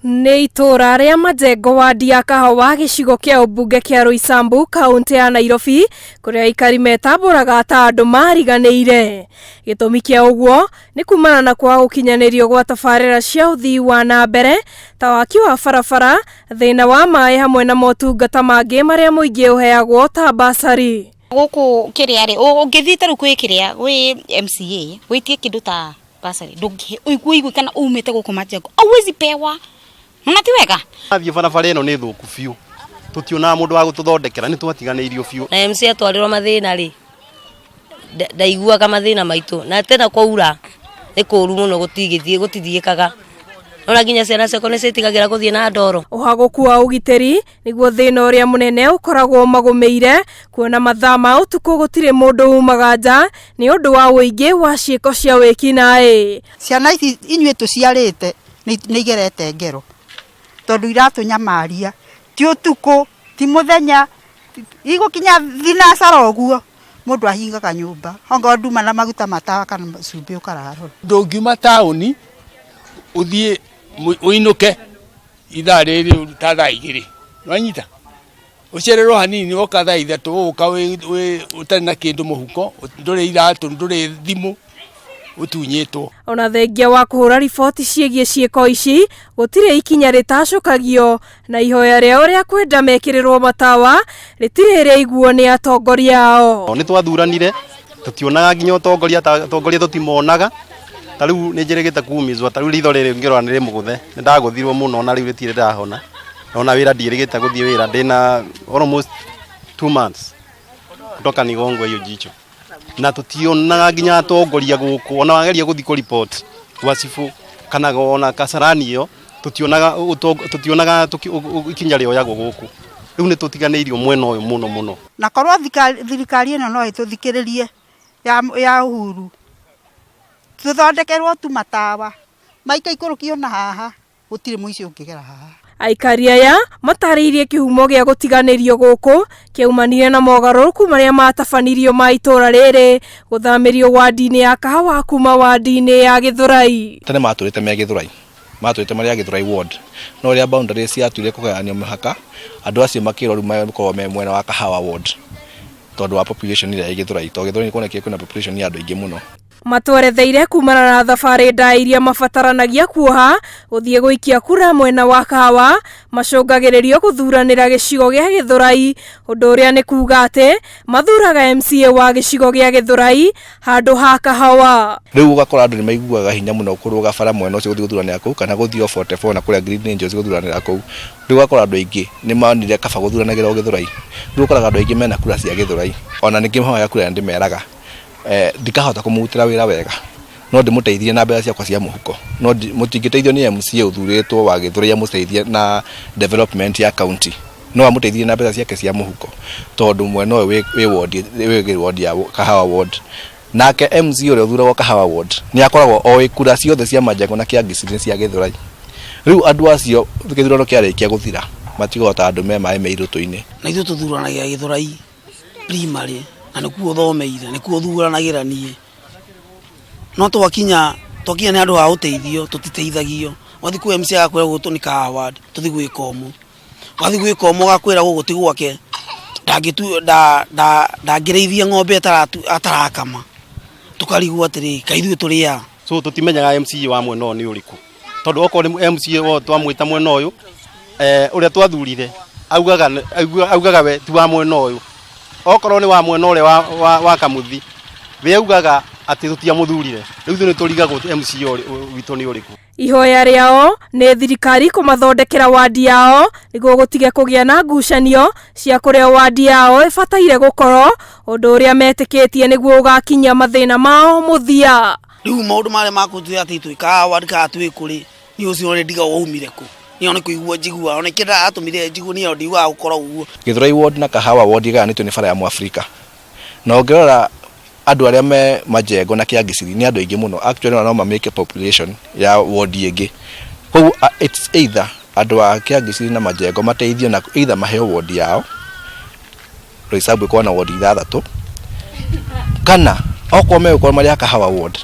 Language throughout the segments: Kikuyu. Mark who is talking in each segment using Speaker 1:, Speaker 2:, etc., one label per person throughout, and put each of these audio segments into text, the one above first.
Speaker 1: Nĩ itũũra rĩa Majengo wadi ya Kahawa gĩcigo kĩa ũmbunge kĩa Roysambu kaũntĩ ya Nairobi kũrĩa aikari metambũraga ta andũ mariganĩire. Gĩtũmi kĩa ũguo nĩ kumana na kwaga gũkinyanĩrio gwa tabarĩra cia ũthii wa na mbere ta waki wa barabara, thĩna wa maĩ hamwe na motungata mangĩ marĩa mũingĩ ũheagwo ta basarĩ.
Speaker 2: Gũkũ kĩrĩa rĩ, ũngĩthiĩ ta rĩu kwĩ kĩrĩa gwĩ MCA wĩtie kĩndũ ta bursary ndũngĩ ũigue kana umĩte gũkũ Majengo hauwezi pewa na ti wega.
Speaker 3: Athiĩ barabara ĩno nĩ thũku biũ, tũtionaga mũndũ wa gũtũthondekera, nĩ twatiganĩirio biũ.
Speaker 4: Na MC atwarĩrwo mathĩna rĩ, ndaiguaga mathĩna maitũ, na tena kwaura nĩ kũru mũno gũtigĩthiĩ gũtithiĩkaga, ona nginya ciana ciakwa nĩ ciĩtigagĩra gũthiĩ na ndoro.
Speaker 1: Ũhagũku wa ũgitĩri nĩguo thĩna ũrĩa mũnene ũkoragwo ũmagũmĩire, kuona mathaa ma ũtukũ gũtirĩ mũndũ umaga nja nĩ ũndũ wa ũingĩ wa ciĩko cia wĩkinaĩ.
Speaker 5: Ciana ici inyuĩ tũciarĩte nĩ igerete ngero tondũ iratũnyamaria ti ũtukũ ti mũthenya, igũkinya thinacara ũguo mũndũ ahingaga nyũmba okorwo nduma na maguta ma tawa kana cumbĩ ũkararora.
Speaker 6: Ndũngiuma taũni ũthiĩ ũinũke ithaa rĩrĩ ta thaa 2, nĩwanyita? Ũcererwo hanini woka thaa 3 ũgũka ũtarĩ na kĩndũ mũhuko, ndũrĩ iratũ, ndũrĩ thimũ, ũtunyĩtwo.
Speaker 1: Ona thengia wa kũhũra riboti ciĩgiĩ ciĩko ici, gũtirĩ ikinya rĩtacũkagio na ihoya rĩao rĩa kwenda mekĩrĩrwo matawa rĩtirĩ rĩaiguo nĩ atongoria ao.
Speaker 3: Nĩ twathuranire tũtionaga nginya ũtongoria, atongoria tũtimonaga, ta rĩu nĩ njĩrĩgĩte kumizwa, ta rĩu ritho rĩrĩ ũngĩrora nĩ rĩmũgũthe, nĩ ndagũthirwo mũno na rĩu rĩtirĩ rĩrahona, ona wĩra ndiĩrĩgĩte gũthiĩ wĩra, ndĩna almost 2 months kutoka nigongwe hiyo jicho, na tũtionaga nginya atongoria gũkũ, ona wageria gũthiĩ kũ report gwa cibũ kana ona Kasarani ĩyo, tũtionaga ikinya rĩoyagwo gũkũ. Rĩu nĩ tũtiganĩirio mwena ũyũ mũno mũno.
Speaker 5: Na korwo thirikari ĩno no ĩtũthikĩrĩrie ya Uhuru, tũthondekerwo tu matawa maikaikũrũkio na haha, gũtirĩ mũici ũngĩgera haha.
Speaker 1: Aikari aya matarĩirie kĩhumo gĩa gũtiganĩrio gũkũ kĩaumanire na mogarũrũku marĩa matabanirio ma itũũra rĩrĩ gũthamĩrio wadi-inĩ ya Kahawa kuma wadi-inĩ ya Gĩthũrai.
Speaker 7: Tene matũrĩte me Gĩthũrai, matũrĩte marĩ a Gĩthũrai ward, no rĩrĩa boundary ciatuire kũgayanio mĩhaka, andũ acio makĩrwo rĩu makorwo me mwena wa Kahawa ward tondũ wa population ĩrĩa ĩ Gĩthũrai, tondũ Gĩthũrai nĩ kuonekire kwĩna population ya andũ aingĩ mũno.
Speaker 1: Matweretheire kumana na thabarĩ ndaya iria mabataranagia kuoha gũthiĩ gũikia kura mwena wa Kahawa, macũngagĩrĩrio gũthuranĩra gĩcigo gĩa Gĩthũrai, ũndũ ũrĩa nĩ kuga atĩ mathuraga MCA wa gĩcigo gĩa Gĩthũrai handũ ha Kahawa.
Speaker 7: Rĩu ũgakora andũ nĩ maiguaga hinya mũno kũrũga bara mwena ũcio gũthiĩ gũthuranĩra kũu kana gũthiĩ o 44 na kũrĩa Green Angels gũthuranĩra kũu. Rĩu ũgakora andũ aingĩ nĩ monire kaba gũthuranagĩra o Gĩthũrai. Rĩu ũkoraga andũ aingĩ mena kura cia Gĩthũrai. Ona ningĩ kura nĩ ndĩmeraga ndikahota kũmũrutĩra wĩra wega, no ndĩmũteithie na mbeca ciakwa cia mũhuko, no mũtingĩteithio nĩ MCA ũthurĩtwo wa Gĩthũrai amũteithie na development ya county, no amũteithie na mbeca ciake cia mũhuko tondũ mwena ũyũ wĩ ward wĩ ward ya Kahawa ward. Nake MCA ũrĩa ũthuragwo Kahawa ward nĩ akoragwo oĩ kura ciothe cia Majengo na Kĩangiciri nĩ cia Gĩthũrai. Rĩu andũ acio gĩthurano kĩarĩkia gũthira matigwo ta andũ me maĩ me irũtũ-inĩ.
Speaker 8: Na ithuĩ tũthuranagĩra Gĩthũrai primary na nĩkuo thomeire, nĩkuo thuranagĩra niĩ. No twakinya nĩ handũ ha ũteithio tũtiteithagio. Wathiĩ kwĩ MCA agakwĩra gũkũ nĩ Kahawa ward tũthiĩ gwĩ Komũ. Wathiĩ gwĩ Komũ agakwĩra gũkũ ti gwake, ndangĩrĩithia ng'ombe atarakama. Tũkarigwo atĩrĩ, kaĩ ithuĩ tũrĩ a?
Speaker 3: So tũtimenyaga MCA wa mwena ũyũ nĩ ũrĩkũ, tondũ okorwo nĩ MCA wa twamwĩta mwena ũyũ, ũrĩa twathurire augaga we ti wa mwena ũyũ, okorwo nĩ wa mwena ũrĩa wa Kamuthi, we augaga atĩ tũtiamũthurire. Rĩu ithuĩ nĩ tũrigagwo MCA witũ nĩ ũrĩkũ.
Speaker 1: Ihoya rĩao nĩ thirikari kũmathondekera wadi yao nĩguo gũtige kũgĩa na ngucanio cia kũrĩa wadi yao ĩbataire gũkorwo, ũndũ ũrĩa metĩkĩtie nĩguo ũgakinyia mathĩna mao mũthia.
Speaker 8: Rĩu maũndũ marĩa makũnjĩra atĩ twĩ Kahawa ward kana twĩ kũrĩ, niĩ ũcio nĩ ndigagwo waumire kũ, niĩ ona kũigua njiguaga, ona kĩrĩa atũmire njigue niĩ ndiiguaga gũkorwo ũguo.
Speaker 7: Gĩthũrai ward na Kahawa ward igayanĩtio nĩ bara ya Mũafrika, na ũngĩrora andũ arĩa me Majengo na Kĩangiciri nĩ andũ aingĩ mũno, actually ona no mamĩke population ya ward ĩngĩ. Koguo it's either andũ a Kĩangiciri na Majengo mateithio na either maheo ward yao, Roysambu ĩkorwo na ward 6, kana okorwo megũkorwo marĩ a Kahawa ward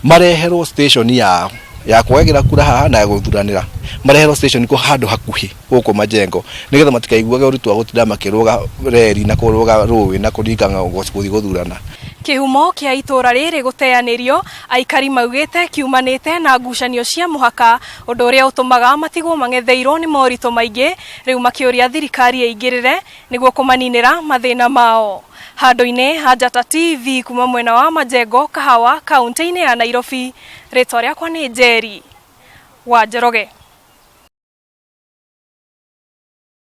Speaker 7: mareherwo station yao ya kuoyagĩra kura haha na ya gũthuranĩra mareherwo station kũ handũ hakuhĩ gũkũ Majengo nĩgetha matikaiguage ũritũ wa gũtinda makĩrũga reri na kũrũga rũĩ na kũringa ng'ongo gũthiĩ gũthurana.
Speaker 1: Kĩhumo kĩa itũra rĩrĩ gũteanĩrio, aikari maugĩte kiumanĩte na ngucanio cia mũhaka, ũndũ ũrĩa ũtũmaga matigwo mang'etheirwo nĩ moritũ maingĩ, rĩu makĩũria thirikari ĩingĩrĩre nĩguo kũmaninĩra mathĩna mao. Handũ-inĩ ha Njata TV kuma mwena wa Majengo, Kahawa, kaunti-inĩ ya Nairobi, rĩtwa rĩakwa nĩ Njeri wa Njoroge.